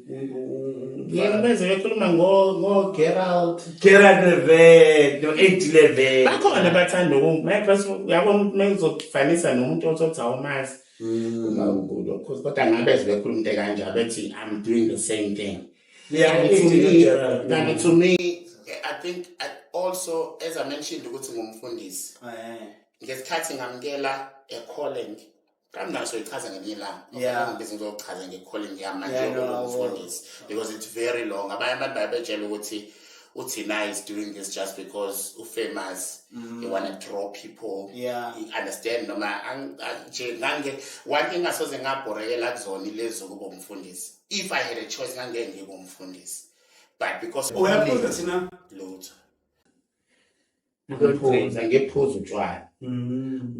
Speaker 2: Yena beze bekhuluma ngo Gerald.
Speaker 1: Gerald Levett no Eddie Levett.
Speaker 2: Bakhona abathanda uyabona ukuthi mekuzokufanisa nomuntu othothi awumazi. Of course, kodwa ngabe bekhuluma into ekanje bethi I'm doing the same thing.
Speaker 1: Yeah,
Speaker 2: And to
Speaker 1: Eddie
Speaker 2: me,
Speaker 1: Gerald.
Speaker 2: and to me, I think also as I mentioned ukuthi ngumfundisi. Ngesikhathi ngamukela a calling, kamnaso ichaza ngelinye ilanga. Ngibiza ngizochaza nge-calling yami manje
Speaker 1: Yeah, no,
Speaker 2: yokuba umfundisi because it's very long. Abanye abantu bayabetshela ukuthi uThina is doing this just because u-famous, he wanna draw people. You understand noma nje ngange one thing ngasoze ngabhorekela kuzona ilezi zokuba umfundisi. If I had a choice, ngangeke ngibe umfundisi, but because
Speaker 1: Uyaphuza thina?
Speaker 2: Lutho. Ngiphuza, ngiphuza utshwala,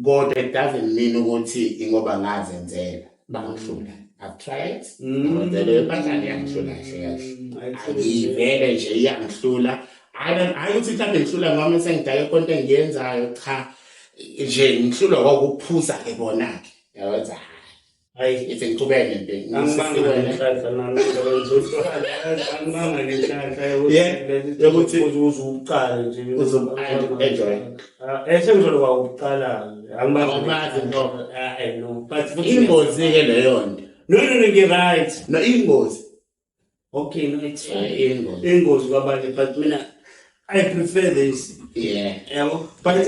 Speaker 2: kodwa it doesn't mean ukuthi ingoba ngazenzela bangihlula. I've tried, ngenzela impahla, iyangihlula kahle kahle. Ayivele nje iyangihlula. Hayi ukuthi mhlawumbe ngihlula ngoba sengidake konke engiyenzayo, cha, nje ngihlulwa kwakuphuza-ke bona-ke, yawenza.
Speaker 1: Hayi.
Speaker 2: Ithi ngiqhubeke nempilo.
Speaker 1: Angibanga nenhlanhla nami angibanga nenhlanhla
Speaker 2: Yokuthi-
Speaker 1: uze uqale nje.
Speaker 2: Enjoy.
Speaker 1: Sengizolo kwakuqala angibanga.
Speaker 2: Awumazi nhlobo.
Speaker 1: No, but
Speaker 2: Ingozi-ke leyo nto.
Speaker 1: No, ngi-right.
Speaker 2: No, ingozi.
Speaker 1: Okay, no, it's fine.
Speaker 2: Ingozi.
Speaker 1: Ingozi kwabanye, but mina I prefer this. Yabo, but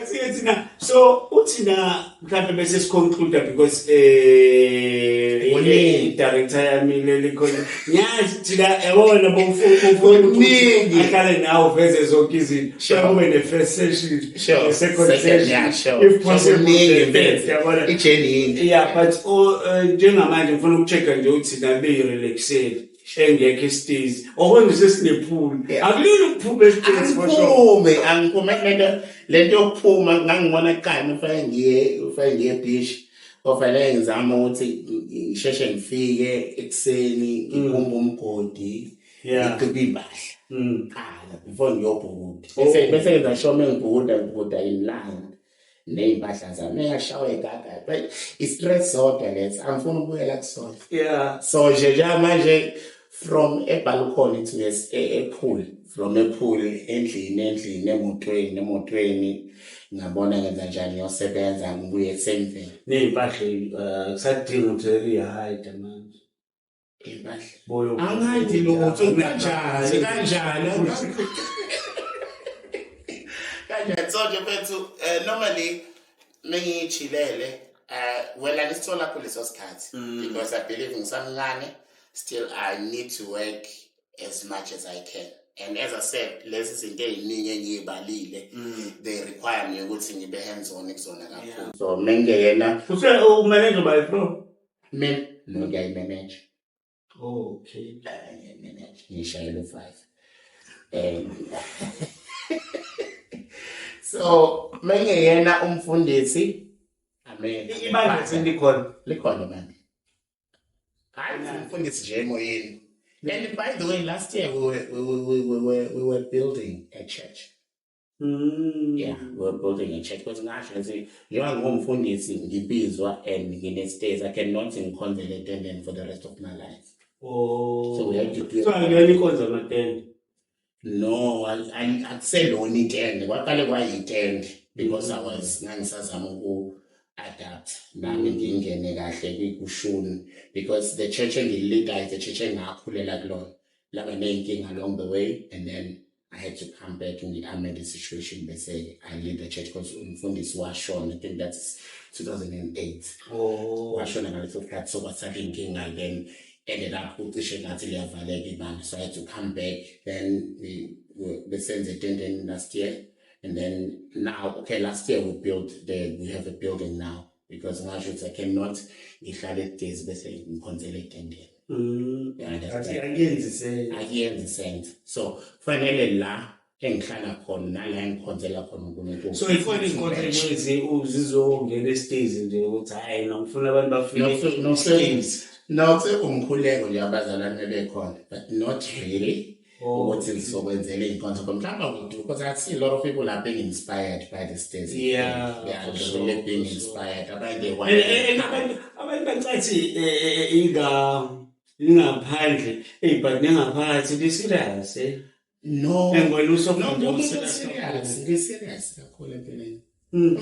Speaker 1: thina so uthina mhlawumbe bese siconclude because
Speaker 2: Kuningi.
Speaker 1: i-director yami leli khona ngiyazi thina yabona bomfuna
Speaker 2: Kuningi.
Speaker 1: ahlale nawe uveze zonke izinto. Kube ne-first session, ne-second
Speaker 2: Second,
Speaker 1: session, if possible,
Speaker 2: Kuningi,
Speaker 1: the third,
Speaker 2: mfethu.
Speaker 1: yabona.
Speaker 2: I-journey yinde.
Speaker 1: Yeah, but oh, njengamanje ngifuna ukucheck-a nje ukuthi thina beyi-relaxele engekho esitezi okonje sesinepool. Akulula ukuphuma esitezi for sure.
Speaker 2: Angiphume, angiphume lento yokuphuma. Ngangibona kuqala ufanele ngiye ebeach, ofanele ngizame ukuthi ngisheshe ngifike ekuseni, ngigumbe umgodi, ngigqibe iy'mpahla qala before ngiyobhukuda. Bese ngenza sure uma ngibhukuda, ngibhukuda in line ney'mpahla zami, engashawa igaga, but i-stress sodwa leso, angifuni ukubuyela kusona. So nje njengamanje from ebalcony to e-pool, from epool endlini, endlini emotweni, emotweni ngabona ngenza njani, ngiyosebenza, ngibuye, same thing.
Speaker 1: Ney'mpahla kusadinga ukuthi uyahide manje.
Speaker 2: Iy'mpahla
Speaker 1: Boyo.
Speaker 2: Angayidi lutho. Kanjani, kanjani, kanjani? So nje mfethu, normally mengiyichilele, well, angisithola kuleso sikhathi because I believe ngisamncane still, I need to work as much as I can, and as I said, lezi zinto ey'ningi engiyibalile, they require me ukuthi ngibe hands on kuzona kakhulu. So mengingeyena
Speaker 1: Use umanage by pro.
Speaker 2: Mina no, ngiyayimanage.
Speaker 1: Okay.
Speaker 2: Ngiyayimanage, ngishayela u-5. So mengeyena umfundisi, amen.
Speaker 1: Ibandla selikhona.
Speaker 2: Likhona manje. Hayi, umfundisi nje emoyeni. And by the way, last year we were building a church. Yeah, we were building a church because ngasho ngithi njengoba ngingumfundisi, ngibizwa and ngine-status, I cannot ngikhonzele etendeni for the rest of my life.
Speaker 1: Oh.
Speaker 2: So we had to do
Speaker 1: So akuyona inkonzo amatende.
Speaker 2: No, akuselona itende. Kwaqale kwayitende because I was ngangisazama uku-adapt nami, ngingene kahle kushuni because the church engilileadayo is the church engakhulela kulona, laba ney'nkinga along the way, and then I had to come back ngi-amend the situation bese I lead the church because umfundisi washona. I think that's 2008.
Speaker 1: Oh.
Speaker 2: Washona ngaleso sikhathi, so kwasala iy'nkinga, then ended up kucishe ngathi liyavaleka ibandla, so I had to come back. Then we besenze etendeni last year, and then now, okay, last year we built the we have a building now because ngasho ukuthi I cannot ngihlale days bese ngikhonzele etendeni. You understand?
Speaker 1: Akuyenzi sense.
Speaker 2: Akuyenzi sense. So kufanele la engihlala khona nala engikhonzela khona uNkulunkulu.
Speaker 1: So ikhona iy'nkonzo ey'nezi uzizongena esitezi nje ukuthi hhayi no, ngifuna abantu bafike esitezi.
Speaker 2: No, umkhuleko nje abazalwane bekhona, but not really ukuthi ngizokwenzela iy'nkonzo mhlawumbe we do, because I see a lot of people are being inspired by the stage.
Speaker 1: Yeah,
Speaker 2: Yeah,
Speaker 1: for
Speaker 2: they're
Speaker 1: sure,
Speaker 2: really being
Speaker 1: for sure.
Speaker 2: inspired. Abanye they want
Speaker 1: And abantu bacathi ingaphandle, eyi, but nengaphakathi li-serious, eh?
Speaker 2: No.
Speaker 1: Engwena
Speaker 2: No,
Speaker 1: usofunda
Speaker 2: no,
Speaker 1: u-serious
Speaker 2: serious.
Speaker 1: kakhulu.
Speaker 2: Ngi-serious kakhulu empilweni. And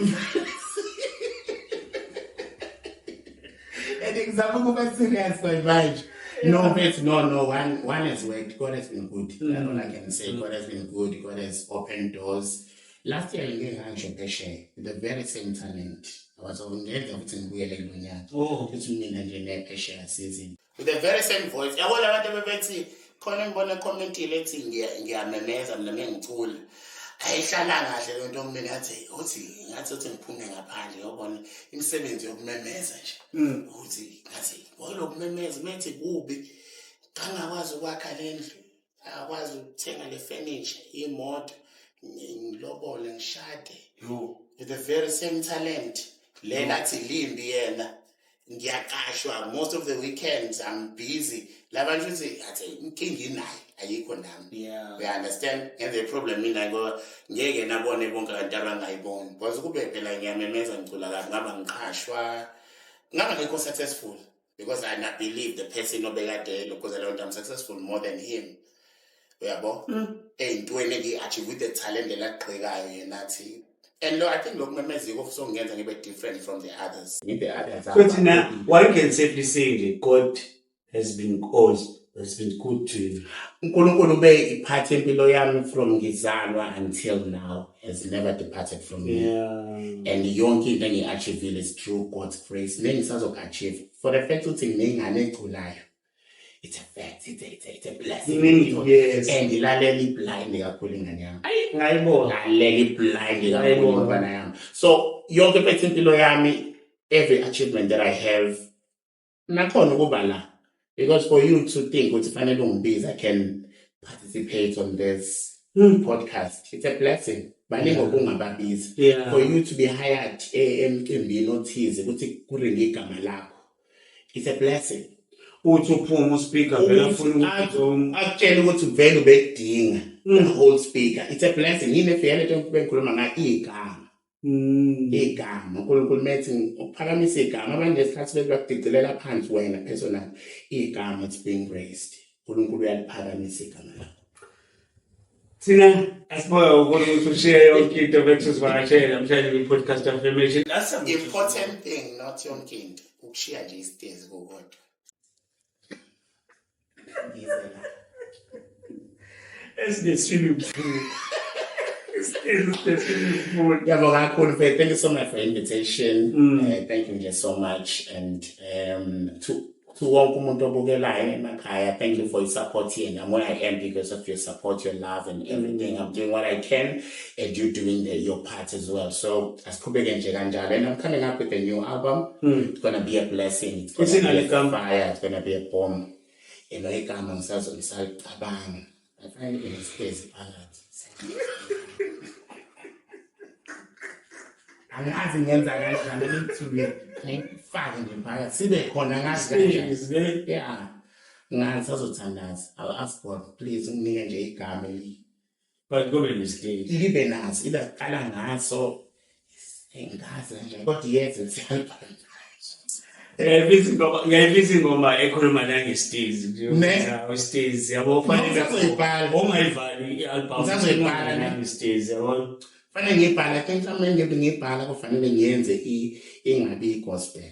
Speaker 2: ngizama ukuba serious manje. No, but no, one has worked. God has been good. That's all I can say. God has been good. God has opened doors. Last year ngike ngangisho phesheya with the very same talent. Ngenza ukuthi ngibuyele kulo nyaka. Ukuthi mina nje nephesheya season. With the very same voice. Yabona abantu bebethi khona ngibona commentile ethi ngiyamemeza mina mengicula. Ayihlala kahle le nto kumina, ngathi uthi ngathi uthi ngiphume ngaphandle yobona imisebenzi yokumemeza nje. Uthi ngathi ngokulokumemeza methi kubi kangakwazi ukwakha le ndlu, akwazi ukuthenga le furniture, imoto, ngilobole, ngishade.
Speaker 1: Yo.
Speaker 2: With the very same talent. Lena athi limbi yena. Ngiyaqashwa most of the weekends, I'm busy. Labantu uthi athi inkinga inayo ayikho nami. We understand? And the problem mina ngoba ngeke nabone bonke abantu abangayiboni. Because kube phela ngiyamemeza ngicula kabi ngaba ngiqashwa, ngaba ngikho successful, because I not believe the person obekade because I don't, I'm successful more than him. Uyabo? Ey'ntweni engiyi-achieve with the talent elagqikayo yena athi. And lo, I think lokumemeza yikho songenza ngibe different from the others. The others
Speaker 1: So thina, one can safely say nje God has been good, has been good to you.
Speaker 2: uNkulunkulu ube iphathe impilo yami from ngizalwa until now, has never departed from me. And yonke into engiyi-achievile is through God's grace. Nengisazoku-achieve. For the fact ukuthi nginengane egculayo, it's a fact, it's a blessing.
Speaker 1: Yes.
Speaker 2: And ilalela i-blind kakhulu ingane yami.
Speaker 1: Ngayibona.
Speaker 2: Lalela i-blind kakhulu
Speaker 1: Ngayibona.
Speaker 2: ingane yami. So yonke mfethu impilo yami, every achievement that I have, nakhona ukuba la. Because for you to think ukuthi fanele ungibize, I can participate on this podcast. It's a blessing. Baningi okungababiza. For you to be hired emcimbini othize ukuthi kuringe igama lakho, it's a blessing.
Speaker 1: Uthi uphuma uspeaker vele afuna ukuthi
Speaker 2: Akutshela ukuthi vele ubekudinga the whole speaker. It's a blessing. Yini efika lento bengikhuluma ngayo, igama. Igama uNkulunkulu methi ukuphakamisa igama, abantu ngesikhathi bethi bakudicilela phansi wena personal, igama, it's being raised. uNkulunkulu uyaliphakamisa igama lakho.
Speaker 1: Thina asibonge ukuthi ushiye yonke into bethu sivakashele namhlanje kwi-podcast affirmation.
Speaker 2: Important thing, not yonke into, ukushiya nje isitezi kukodwa. Ngize la.
Speaker 1: Esine-swimming pool. Isitezi sine-swimming pool.
Speaker 2: Ngiyabonga kakhulu mfethu. Thank you so much for the invitation. Thank you nje so much, and to wonke umuntu obukelayo emakhaya, thank you for your support here, and I'm where I am because of your support, your love and everything. I'm doing what I can and you doing your part as well. So asiqhubeke nje kanjalo, and I'm coming up with a new album. It's gonna be a blessing. It's gonna
Speaker 1: Ithini
Speaker 2: be a
Speaker 1: igama?
Speaker 2: fire. It's gonna be a bomb. Eno igama ngisalicabanga. Afanele ngisitezi phakathi. Angazi ngenza kanjani, ngithuke ngifake nje phakathi sibe khona, ngazi kanjani.
Speaker 1: Isitezi, ne?
Speaker 2: Yeah, ngazi sazothandaza. I'll ask God, please unginike nje igama eli
Speaker 1: But kube nesiteji.
Speaker 2: Libe naso, either qala ngaso, engazi kanjani, kodwa yes, siyalibhala.
Speaker 1: Ngiyayifisa ingoma ekhuluma nangesitezi nje.
Speaker 2: Ne?
Speaker 1: Yeah, isitezi yabo fanele
Speaker 2: Ngisazoyibhala.
Speaker 1: ungayivali i-album.
Speaker 2: Ngisazoyibhala, ne?
Speaker 1: Nangesitezi yabo.
Speaker 2: Fanele ngiyibhala. I think mhlawumbe ngibe ngiyibhala kufanele ngiyenze ingabi i-gospel.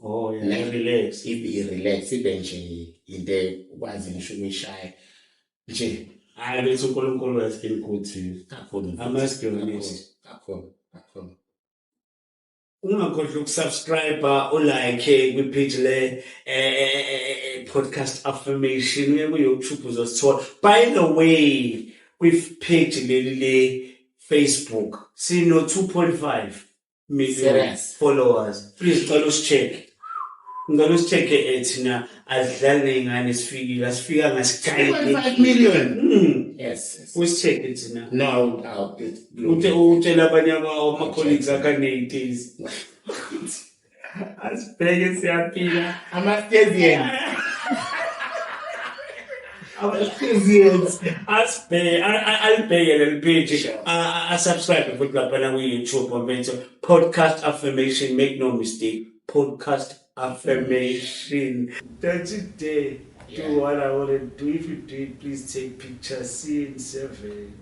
Speaker 1: Oh yeah,
Speaker 2: Ne?
Speaker 1: relax.
Speaker 2: Ibe i-relax, ibe nje into ukwazi ngisho ukuyishaya nje.
Speaker 1: Hayi bese uNkulunkulu has been good to you.
Speaker 2: Kakhulu.
Speaker 1: I must be honest.
Speaker 2: Kakhulu, kakhulu.
Speaker 1: Ungakhohlwa ukusubscribe, ulike kwi-page le podcast affirmation, uye ku-YouTube uzosithola. By the way, kwi-page leli le Facebook sino 2.5 million
Speaker 2: Serious?
Speaker 1: followers. Please cela usicheck. Ngicela usi-check-e thina asidlali ney'ngane, sifikile, asifika ngasikhathi.
Speaker 2: 2.5 million. Yes.
Speaker 1: Usi-check-e thina.
Speaker 2: No, I'll
Speaker 1: Uthe utshela abanye ama-colleagues akho aney'tezi. Asibheke, siyaphila.
Speaker 2: Ama-Stazian.
Speaker 1: Ama-Stazians. Asibheke, alibheke leli page. A-subscribe futhi laphana kwi-YouTube mfethu. Podcast Affirmation, make no mistake. Podcast Affirmation. Don't you dare do what I want to do. If you do it, please take pictures. See you in 7.